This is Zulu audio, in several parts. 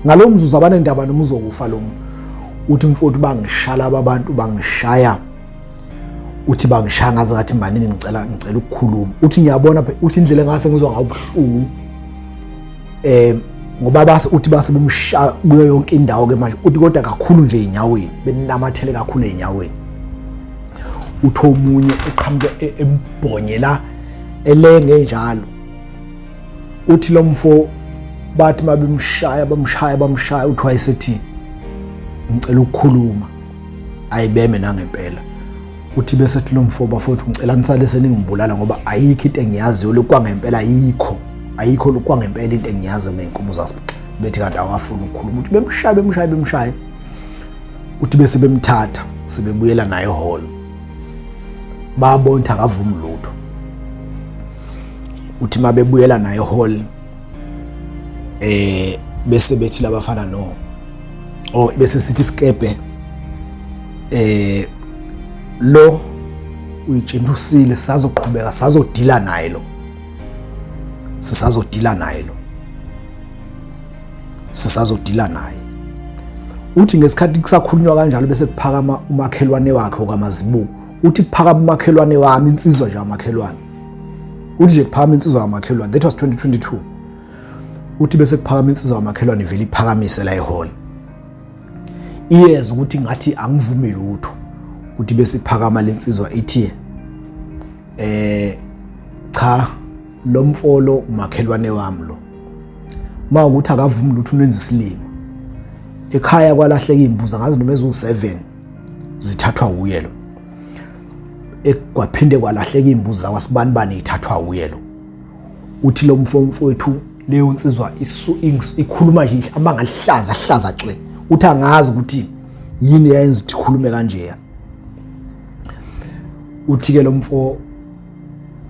Ngalo mzuzu abanendaba noma uzokufa lo muntu. Uthi mfowethu bangishala laba bantu bangishaya. Uthi bangishaya ngaze ngathi manini ngicela ukukhuluma. Uthi ngiyabona uthi indlela engase ngizwa ngawo ubuhlungu. Ngoba base uthi base bumshaya kuyo yonke indawo ke manje. Uthi kodwa kakhulu nje enyaweni, benamathele kakhulu enyaweni. Uthi omunye eqhamuke embhonyela elenge njalo. Uthi lo mfo bathi mabemshaya bamshaya bamshaya, uthi wayesethi ngicela ukukhuluma, ayibeme nangempela. Uthi bese ethi lo mfo bafowethu ngicela nisale seningibulala ngoba ayikho into engiyaziyo lokwangempela, ayikho lokwangempela into engiyaziyo ngey'nkomo zasibhaxa. Bethi kanti awafuni ukukhuluma. Uthi bemshaya bemshaya bemshaya, uthi bese bemthatha sebebuyela naye ehall, babona ukuthi akavumi lutho. Uthi mabebuyela naye ehall bese bethi labafana no oh bese sithi isikebhe lo uyitshentusile, sazoqhubeka sazodila naye lo, sisazodila naye lo, sisazodila naye. Uthi ngesikhathi kusakhulunywa kanjalo bese kuphakama umakhelwane wakhe okaMazibuko. Uthi kuphakama umakhelwane wami, insizwa nje kamakhelwane. Uthi nje kuphakama insizwa kamakhelwane, that was 2022. Uthi bese kuphakama insizwa kamakhelwane ivele iphakamise la ehall, iyeza ukuthi ngathi angivumi lutho. Uthi bese iphakama lensizwa ithi cha, lo mfolo umakhelwane wami lo, uma ukuthi akavumi lutho unenza isilima. Ekhaya kwalahleka izimbuzi angazi noma eziwu7 zithathwa uye lo, kwaphinde kwalahleka izimbuzi zakwasibanibani ithathwa uye lo. Uthi lo mfo mfowethu leyo nsizwa ikhuluma nje amangalihlaza hlaza cwe. Uthi angazi ukuthi yini yayenza ukuthi ikhulume kanjeya. Uthi ke lo mfo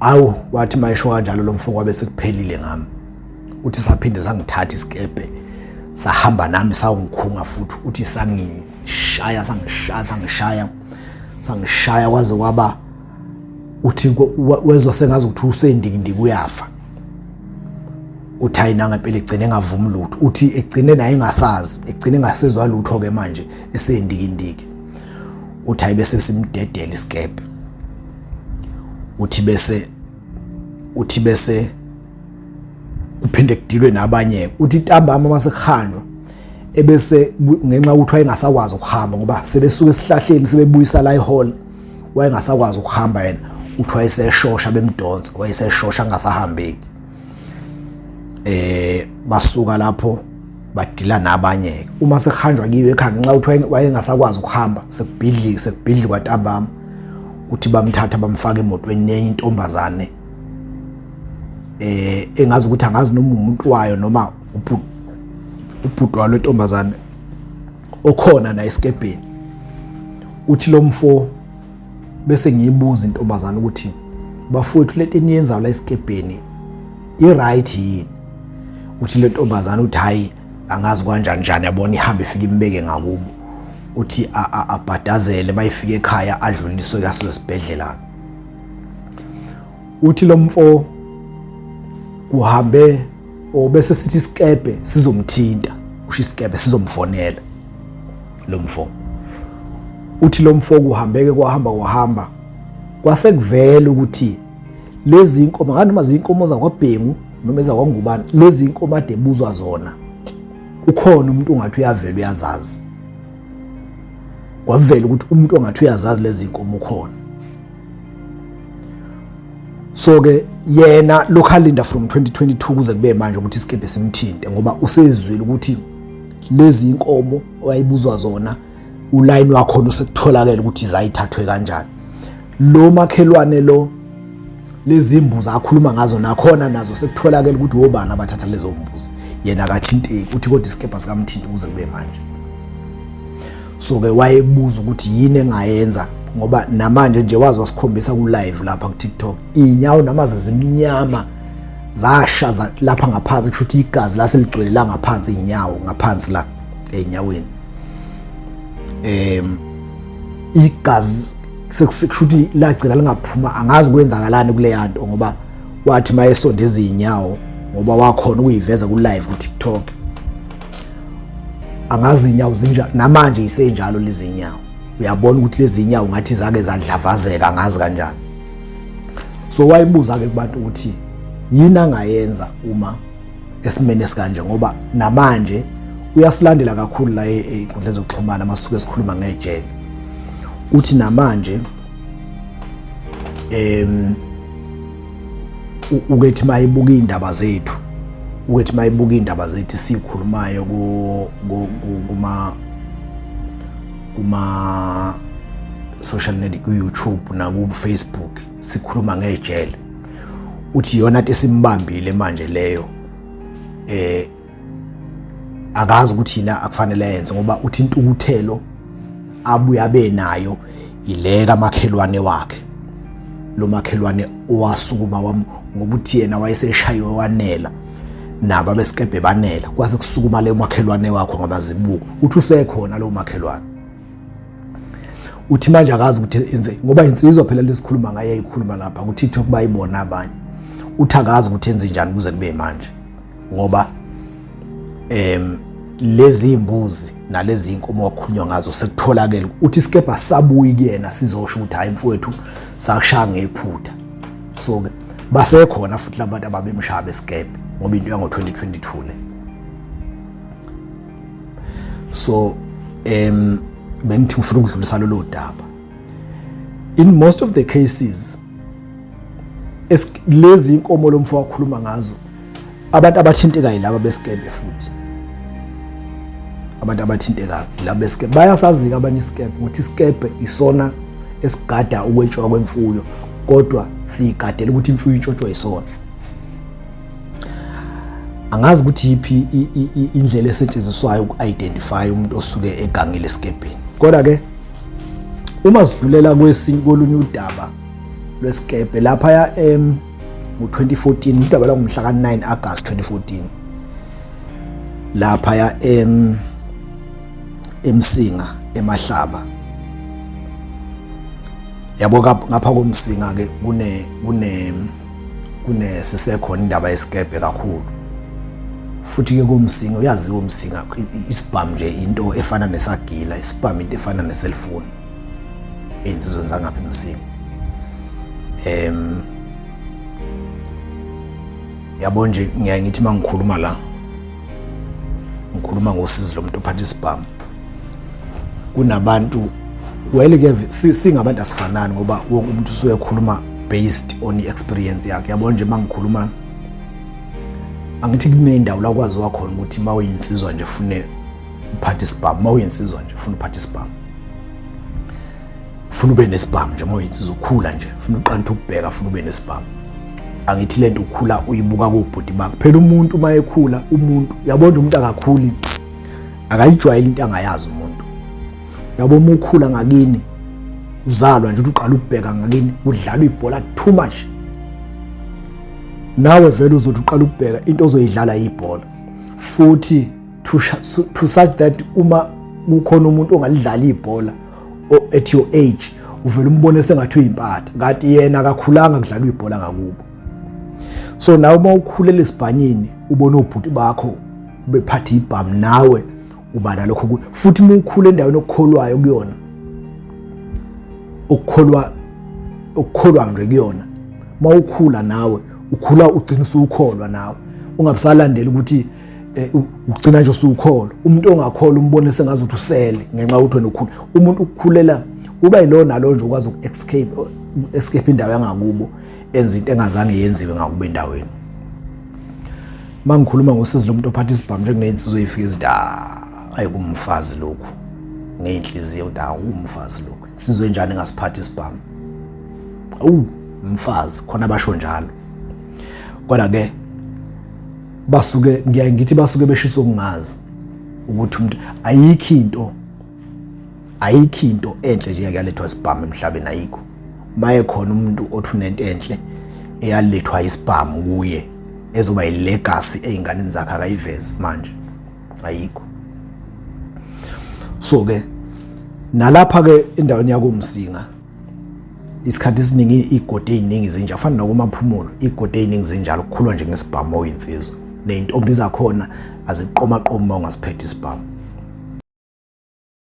awu, wathi mayisho kanjalo lo mfo kwabe sekuphelile ngami. Uthi saphinde sangithatha isikebhe sahamba nami sawungikhunga futhi. Uthi sangishaya sangishaya sangishaya sangishaya kwaze kwaba uthi wezwa sengazi ukuthi usendikindiki uyafa. Uthi hayi nangempela egcine engavumi lutho. Uthi egcine naye engasazi, egcine engasezwa lutho ke manje esendikindiki. Uthi hayi bese simdedela isikebhe. Uthi bese kuphinde kudilwe nabanye. Uthi ntambama mase kuhanjwa ebese ngenxa ukuthi wayengasakwazi ukuhamba ngoba sebesuka esihlahleni sebebuyisa la ehall, wayengasakwazi ukuhamba yena. Uthi wayeseshosha bemdonsa, wayeseshosha angasahambeki. Basuka lapho badila nabanye. Uma sekuhanjwa kiyo ekhaya ngenxa ukuthi wayengasakwazi ukuhamba, sekubhidlika sekubhidlikwa ntambama. Uthi bamthatha bamfaka emotweni nenye intombazane engazi ukuthi angazi noma umuntu wayo noma ubhuti walo intombazane okhona na esikebheni. Uthi lo mfo bese ngiyibuza intombazane ukuthi bafowethu lento eniyenzayo la esikebheni i-right yini? Uthi le ntombazane uthi hayi angazi kanjani njani, yabona ihambe ifike imbeke ngakubo. Uthi abhadazele mayifika ekhaya adluliswe kasilesibhedlela. Uthi lo mfo kuhambe obese sithi isikebhe sizomthinta, usho isikebhe sizomfonela lo mfo. Uthi lo mfo kuhambeke kwahamba kwahamba kwase kuvela ukuthi lezi inkomo ngathi noma zinkomo zakwaBhengu noma ezakwaNgubane, lezi inkomo ade buzwa zona ukhona umuntu ongathi uyavela uyazazi. Kwavela ukuthi umuntu ongathi uyazazi lezi inkomo ukhona. So ke yena lokhu alinda from 2022 kuze kube manje ukuthi isikebhe simthinte, ngoba usezwile ukuthi lezi inkomo owayibuzwa zona uline wakhona usekutholakele ukuthi zayithathwe kanjani. Lo makhelwane lo lezi mbuzi akhuluma ngazo nakhona nazo sekutholakele ukuthi wobani abathatha lezo mbuzi, yena akathinteki. Uthi kodwa isikebha sikamthinti kuze kube manje. So ke wayebuza ukuthi yini engayenza, ngoba namanje nje wazi wasikhombisa ku live lapha ku TikTok inyawo namaze zimnyama zasha lapha ngaphansi, kusho ukuthi igazi laseligcwele la ngaphansi inyawo ngaphansi la enyaweni. Igazi sekusho ukuthi lagcina lingaphuma, angazi kwenzakalani kuleya nto, ngoba wathi mayesondeza inyawo ngoba wakhona ukuyiveza ku live ku TikTok. Angazi inyawo zinjani namanje, isenjalo lezi nyawo. Uyabona ukuthi lezi nyawo ngathi zake zadlavazeka, angazi kanjani. So wayibuza ke kubantu ukuthi yini angayenza uma esimene esikanje, ngoba namanje uyasilandela kakhulu la ey'nkundleni zokuxhumana masuke sikhuluma ngejele. Uthi namanje ukethi mayibuka iy'ndaba zethu, ukethi mayibuka iy'ndaba zethu sikhulumayo kuma social media, ku-YouTube naku-Facebook, sikhuluma ngejele, uthi iyona nto esimbambile manje leyo. Akazi ukuthi yina akufanele ayenze, ngoba uthi intukuthelo abuye abe nayo ile kamakhelwane wakhe, lo makhelwane owasukuma wam, ngoba uthi yena wayeseshayiwe wanela, nabo abesikebhe banela, kwase kusukuma le makhelwane wakho ngamazibuko. Uthi usekhona lo makhelwane. Uthi manje akazi ukuthi enze, ngoba insizwa phela lesikhuluma ngaye ayikhuluma lapha ku TikTok, bayibona abanye. Uthi akazi ukuthi enze njani kuze kube manje, ngoba lezi imbuzi nalezi inkomo wakhulunywa ngazo sekutholakele. Uthi isikebha sabuyi kuyena sizosho ukuthi hayi mfowethu, sakushaya ngephutha. So ke basekhona futhi labantu ababemshaya besikebhe, ngoba into yango 2022 le. So bengithi ngifuna ukudlulisa lolo daba. In most of the cases, lezi inkomo lomfo wakhuluma ngazo, abantu abathintekayo laba besikebhe, futhi abantu abathintekayo laba besikebhe bayasazika abanye isikebhe ukuthi isikebhe isona esigada ukwetshwa kwemfuyo, kodwa siyigadela ukuthi imfuyo intshotshwa isona. Angazi ukuthi yiphi indlela esetshenziswayo uku-identify umuntu osuke egangile esikebheni. Kodwa ke uma sidlulela kwesinye kolunye udaba lwesikebhe lapha ya ngo-2014, udaba lwangomhla ka-9 August 2014, lapha ya eMsinga eMahlaba, yabo, ngapha koMsinga ke kune sisekhona indaba yesikebhe kakhulu futhi ke koMsinga. Uyaziwa uMsinga, isibhamu nje into efana nesagila, isibhamu into efana neselfoni ey'nsizweni zangapha eMsinga. Yabo nje, ngiyaye ngithi uma ngikhuluma la, ngikhuluma ngosizi lomuntu ophatha isibhamu, kunabantu, well ke singabantu asifanani, ngoba wonke umuntu usuke ekhuluma based on i-experience yakhe. Yabo nje, uma ngikhuluma angithi kuney'ndawo la kwaziwa khona ukuthi uma uyinsizwa nje fune uphathe isibhamu, uma uyinsizwa nje funa uphathe isibhamu, funa ube nesibhamu nje. Uma uyinsizwa ukhula nje funa uqala ukubheka, funa ube nesibhamu. Angithi lento ukhula uyibuka kobhuti bakho phela. Umuntu uma ekhula, umuntu, yabo nje, umuntu akakhuli akayijwayeli into angayazi umuntu, yabo. Uma ukhula ngakini, uzalwa nje, uthi uqala ukubheka ngakini kudlalwa ibhola too much, nawe vele uzothi uqala ukubheka into ozoyidlala ibhola futhi, to such that uma kukhona umuntu ongalidlala ibhola at your age, uvela umbone sengathi uyimpatha, kanti yena akakhulanga kudlalwa ibhola ngakubo. So nawe uma ukhulela esibhanyini, ubona obhuti bakho bephatha ibhamu, nawe uba nalokho. Futhi uma ukhula endaweni okukholwayo kuyona, ukukholwa ukukholwa nje kuyona, uma ukhula nawe ukhula ugcina usukholwa nawe, ungabusalandela ukuthi ugcina nje usukholwa. Umuntu ongakholwa umbone sengazi ukuthi usele ngenxa yokuthi wena ukhula. Umuntu ukukhulela kuba yilo nalo nje ukwazi uku-escape escape indawo yangakubo, enza into engazange yenziwe ngakubo endaweni. Uma ngikhuluma ngosizi lomuntu ophatha isibhamu nje, kuney'nsizwa ey'fike izinto, ayi kumfazi lokhu, ngey'nhliziyo ukuthi awumfazi lokhu, insizwa enjani engasiphatha isibhamu, awu umfazi khona, basho njalo. Kodwa ke basuke, ngiyaye ngithi basuke beshisa ukungazi ukuthi umuntu, ayikho into enhle nje yakuyalethwa isibhamu emhlabeni, ayikho. Maye khona umuntu othi unento enhle eyalethwa isibhamu kuye ezoba yilegacy ey'nganeni zakhe, akayivezi manje, ayikho. So ke nalapha ke endaweni yakoMsinga, isikhathi esiningi igodi ey'ningi zinjalo, fana nakumaphumulo, igodi ey'ningi zinjalo, kukhulwa nje ngesibhamu oyinsizwa, ney'ntombi zakhona aziqomaqoma uma ungasiphethe isibhamu.